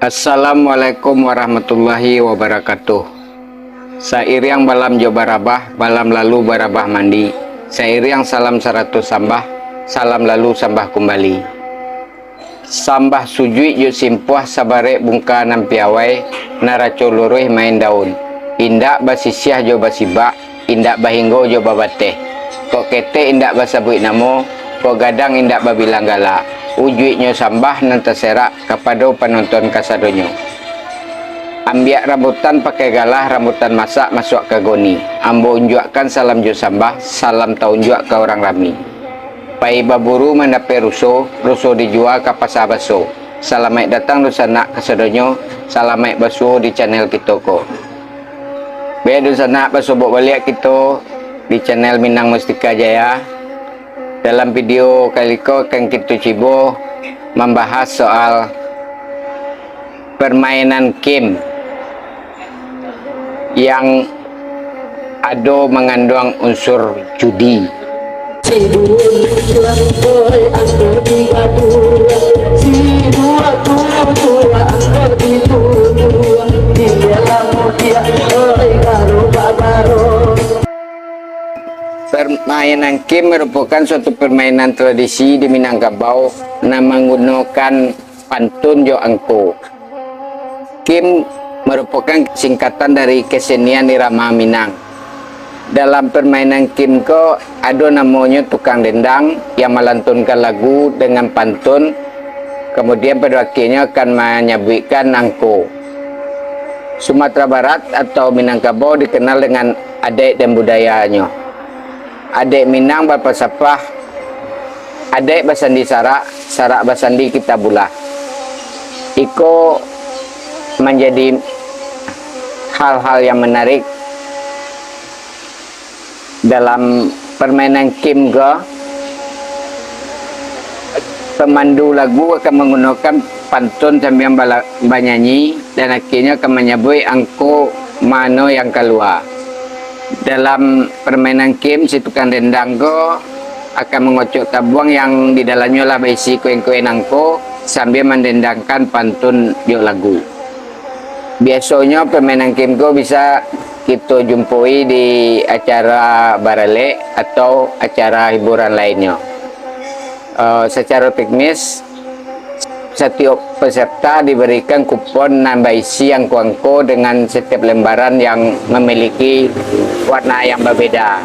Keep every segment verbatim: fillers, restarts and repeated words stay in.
Assalamualaikum warahmatullahi wabarakatuh. Sairiang balam jo barabah, balam lalu barabah mandi. Sairiang salam sarato sambah, salam lalu sambah kumbali. Sambah sujuik jo simpuah sabarek bungka nan piawai, naraco luruih main daun. Indak basisiah jo basibak, indak bahinggo jo babateh. Kok ketek indak basabuik namo, kok gadang indak babilang gala. Ujuiknyo sambah nan taserak kapado panonton kasadonyo. Ambiak rambutan pakai galah, rambutan masak masuak ka goni. Ambo unjuakkan salam jo sambah, salam taunjuak ka urang rami. Pai baburu mandapek ruso, ruso dijua ka pasa baso. Salamaik datang dunsanak kasadonyo, salamaik basuo di channel kito ko. Baik dunsanak, basobok baliak kito di channel Minang Mustika Jaya. Dalam video kali ko akan kito cibo mambahas soal permainan game yang ado manganduang unsur judi. Permainan game merupakan suatu permainan tradisi di Minangkabau nan manggunokan pantun jo angko. Game merupakan singkatan dari kesenian irama Minang. Dalam permainan game ko, ado namonyo tukang dendang yang malantunkan lagu dengan pantun, kemudian pado akhirnyo akan manyabuikkan angko. Sumatera Barat atau Minangkabau dikenal dengan adaik dan budayanyo. Adaik Minang bapalsapah, adaik basandi sarak, sarak basandi kitabullah. Iko manjadi hal-hal yang menarik dalam permainan game ko. Pemandu lagu akan manggunokan pantun sambiang bala-, banyanyi, dan akhirnyo akan manyabuik angko mano yang kalua. Dalam permainan game, si tukang dendang ko akan mangocok tabuang yang di dalamnyo lah baisi koin-koin angko, sambia mandendangkan pantun jo lagu. Biasonyo permainan game ko bisa kito jumpoi di acara baralek atau acara hiburan lainnyo. Eh, sacaro teknis, satiok peserta diberikan kupon nan baisi angko-angko dengan satiok lembaran yang memiliki warna yang babeda.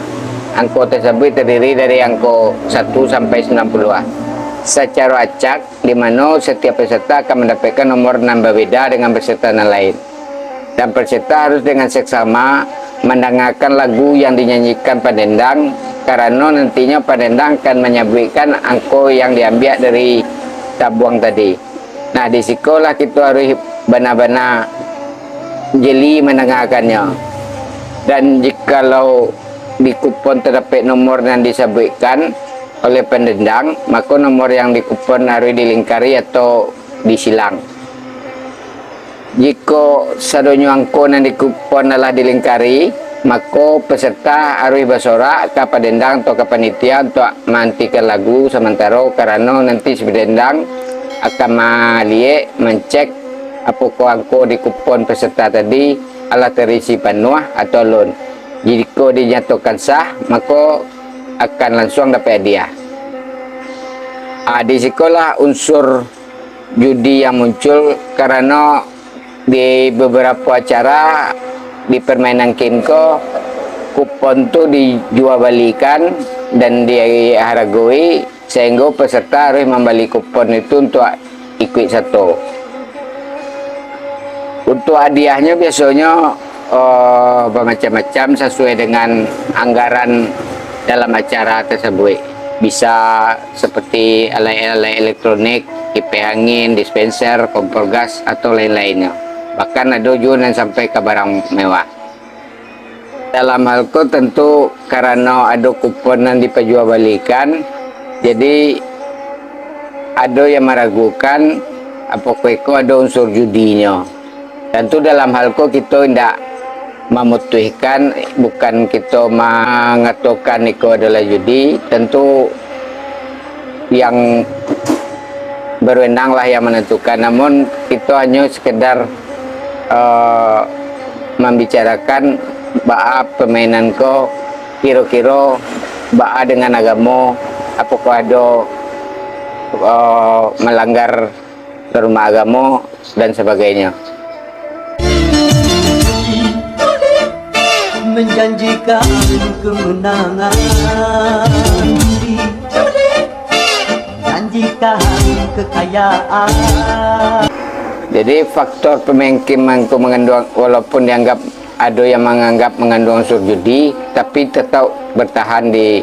Angko tersebut terdiri dari angko satu sampai sembilan puluh. Sacaro acak, di mano satiok peserta akan mandapekkan nomor nan babeda dengan peserta nan lain. Dan peserta harus dengan seksama mandangakan lagu yang dinyanyikan pandendang, karano nantinyo pandendang akan manyabuikkan angko yang diambiak dari tabuang tadi. Nah, di sikolah kito harus bana-bana jeli mandangakannyo. Dan jikalau di kupon tadapek nomor yang disabuikkan oleh pandendang, mako nomor yang di kupon harus dilingkari atau disilang. Jikok sadonyo angko nan di kupon alah dilingkari, mako peserta aruih basorak ka pandendang atau ka panitia untuak maantikan lagu samantaro, karano nanti si pandendang akan maliek, mancek, apokoh angko di kupon peserta tadi alah tarisi panuah atau alun. Jikok dinyatokan sah, mako akan lansuang dapek hadiah. Ah, di sikolah unsur judi yang muncul, karano di beberapo acara di permainan game ko, kupon tu dijual balikan dan diharagoi, sahinggo peserta harus mambali kupon itu untuak ikuik sato. Untuak hadiahnyo biasonyo, eh, bamacam-macam sasuai dengan anggaran dalam acara tersebut. Bisa seperti alai-alai elektronik, kipeh angin, dispenser, kompor gas, atau lain-lainnyo. Bahkan ado juo nan sampai ka barang mewah. Dalam hal ko, tantu karano ado kupon nan dipajuabalikan, jadi ado yang maragukan, apokoh iko ado unsur judinyo. Tantu dalam hal ko kito indak mamutuihkan, bukan kito mangatokan iko adolah judi. Tantu yang Berwenanglah yang menentukan, namun kito hanyo sekedar, eh, mambicarakan baa permainan ko kiro-kiro baa dengan agamo, apokoh ado, eh, melanggar norma agamo dan sebagainyo. Menjanjikan kemenangan, janjikan kekayaan. Jadi faktor pemain game mangko mengandung, walaupun dianggap, ado yang menganggap mengandung unsur judi, tapi tetap bertahan di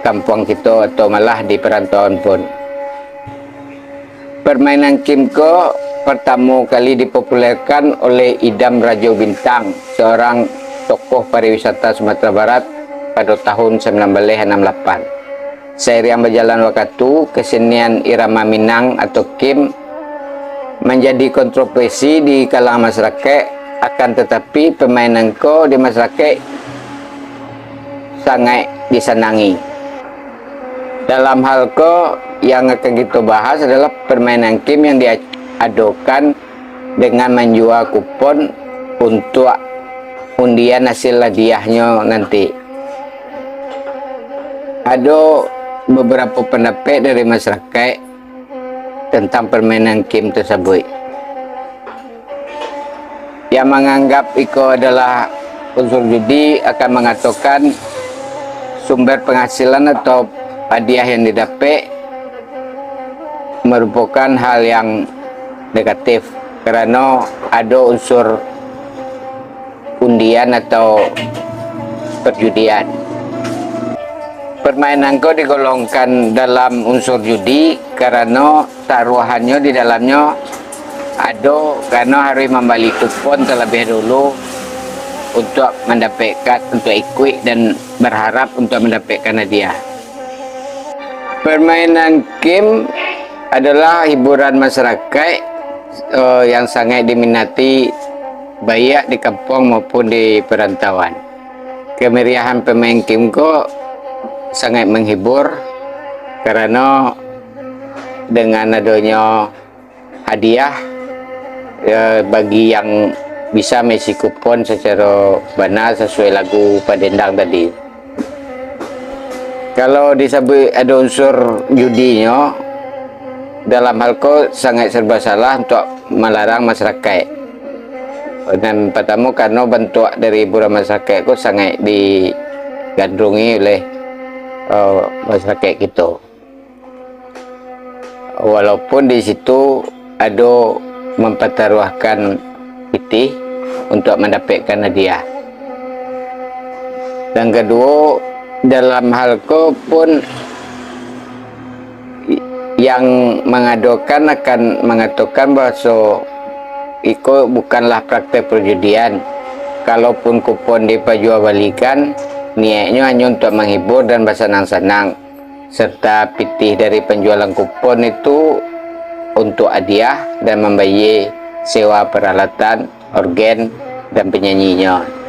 kampuang kito atau malah di perantauan pun. Permainan game ko pertamo kali dipopulerkan oleh Idam Rajo Bintang, seorang tokoh pariwisata Sumatera Barat pado tahun sembilan baleh anam lapan. Sairiang bajalan wakatu, kesenian irama Minang atau game manjadi kontroversi di kalangan masyarakat, akan tetapi permainan ko di masyarakat sangaik disanangi. Dalam hal ko, yang akan kito bahas adalah permainan game yang diadokan dengan manjua kupon untuak undian hasil hadiahnyo nanti. Ado babarapo pandapek dari masyarakat tantang parmainan game tasabuik. Yang manganggap iko adalah unsur judi akan mangatokan sumber panghasilan atau hadiah yang didapek marupokan hal yang negatif, karano ado unsur undian atau perjudian. Parmainan ko digolongkan dalam unsur judi karano taruahannyo di dalamnyo ado, karano harus mambali kupon talabiah dulu untuak mandapekkan, untuak ikuik dan barharap untuak mandapekkan hadiah. Parmainan game adalah hiburan masyarakat, eh, yang sangaik diminati baiak di kampuang maupun di parantauan. Kamariahan pamain game ko sangaik manghibur karano dengan adonyo hadiah, eh, bagi yang bisa maisi kupon sacaro bana sasuai lagu padendang tadi. Kalau disabuik ado unsur judinyo, dalam hal ko sangaik serba salah untuak malarang masyarakaik. Nan partamo, karano bantuak dari hiburan masyarakaik ko sangaik digandungi oleh, eh, masyarakaik kito. Walaupun di situ ado mampataruahkan pitih untuak mandapekkan hadiah. Dan kaduo, dalam hal ko pun yang mangadokan akan mangatokan bahaso iko bukanlah praktek perjudian. Kalaupun kupon dipajuabalikan, niaiknyo hanyo untuak manghibur dan basanang-sanang, serta pitih dari panjualan kupon itu untuak hadiah dan mambayie sewa paralatan, orgen, dan panyanyinyo.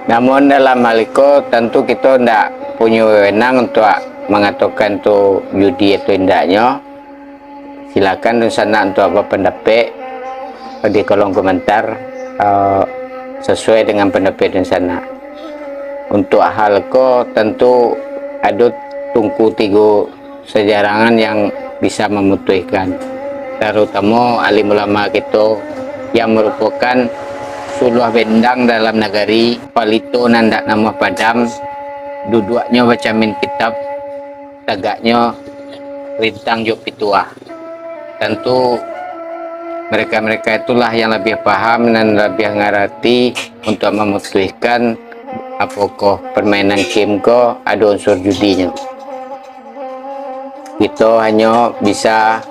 Namun dalam hal iko, tantu kito ndak punyo wewenang untuak mangatokan tu judi atau indaknyo. Silakan dunsanak untuak bapandapek di kolom komentar, eh, sasuai dengan pandapek dunsanak. Untuak hal ko, tantu ado tungku tigo sajarangan yang bisa mamutuihkan, tarutamo alim ulama kito yang marupokan suluah bendang dalam nagari, palito nan dak namuah padam, duduaknyo bacamin kitab, tagaknyo rintang jo pituah. Tantu mereka-mereka itulah yang labiah paham dan labiah ngarati untuak mamutuihkan apokoh parmainan game ko ado unsur judinyo. Kito hanyo bisa,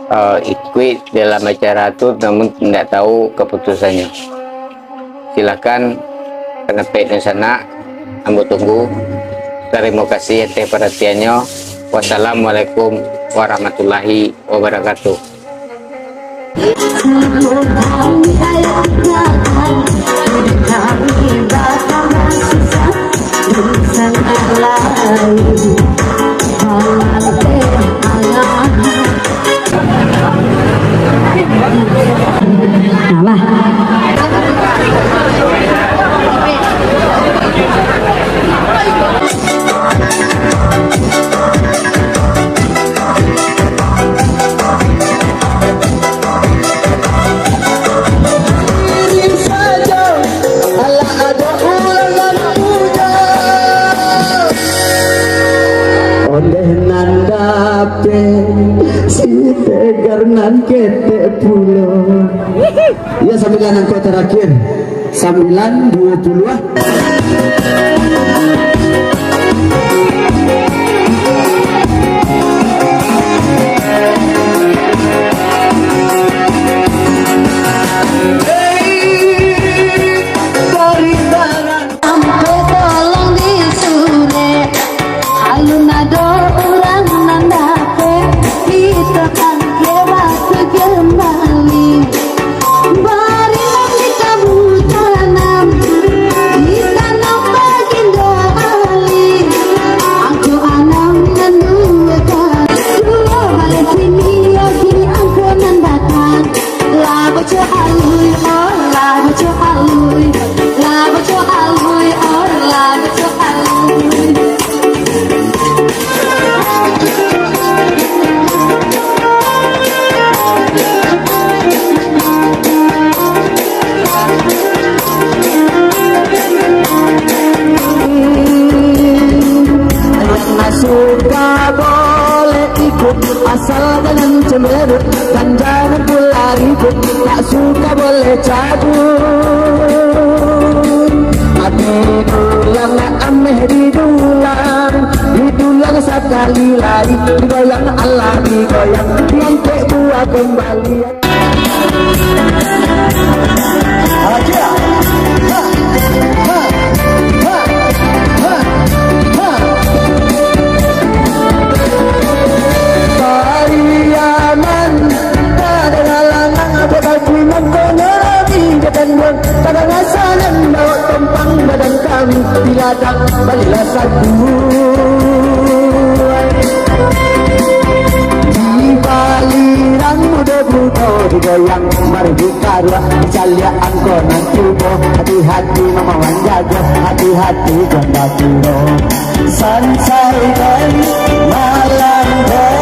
eh, ikuik dalam acara tu, namun indak tahu kaputusannyo. Silakan pandapek dunsanak, ambo tunggu. Tarimo kasih ateh paratiannyo. Wassalamualaikum warahmatullahi wabarakatuh. Nah. Ondeh nan dapek, si Tegar nan ketek pulo. Ya, sambilan angko terakhir. Sambilan, duo puluah. Hei, dari tangan. Ampe tolong disurek, alun ado urang nan dapek, kito kan kebak kembali. Bari nan di kabu tanam, di tanam bagindo ali. Angku anam nan duo kali, duo baleh kini, yo kini angku nan datang. Lah baco alui, oh, lah baco alui. Lah baco alui, oh, lah baco alui. Nan suka boleh ikut, asal jangan cemberut, dan jangan pula ribut, tak suka boleh cabut. Ati dulang ameh didulang, didulang sakali lai, digoyang alah digoyang, diangkek buah kembali. Pariaman, tadanga lanang, apo tapi mangkonyo lagi badanduang, tadanga sanang bawa tompang badan kami, di ladang balilah satu. Di balirang mudo-mudo digoyang, mari dikaruak, caliak angko nan cubo, hati-hati mamawan jago, hati-hati jan batulo. Sansai den, malam den.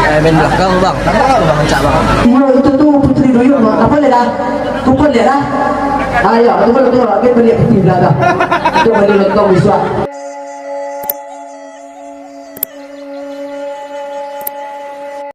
Eh, main belakang, Bang. Belakang, Bang, rancak, Bang. Iyo, itu tu Putri Duyung, Bang. Apa dia dah? Kupon dia dah? Ah, ya, betul, betul. Oke, beli putih belakang. Itu beli lontong bisuak.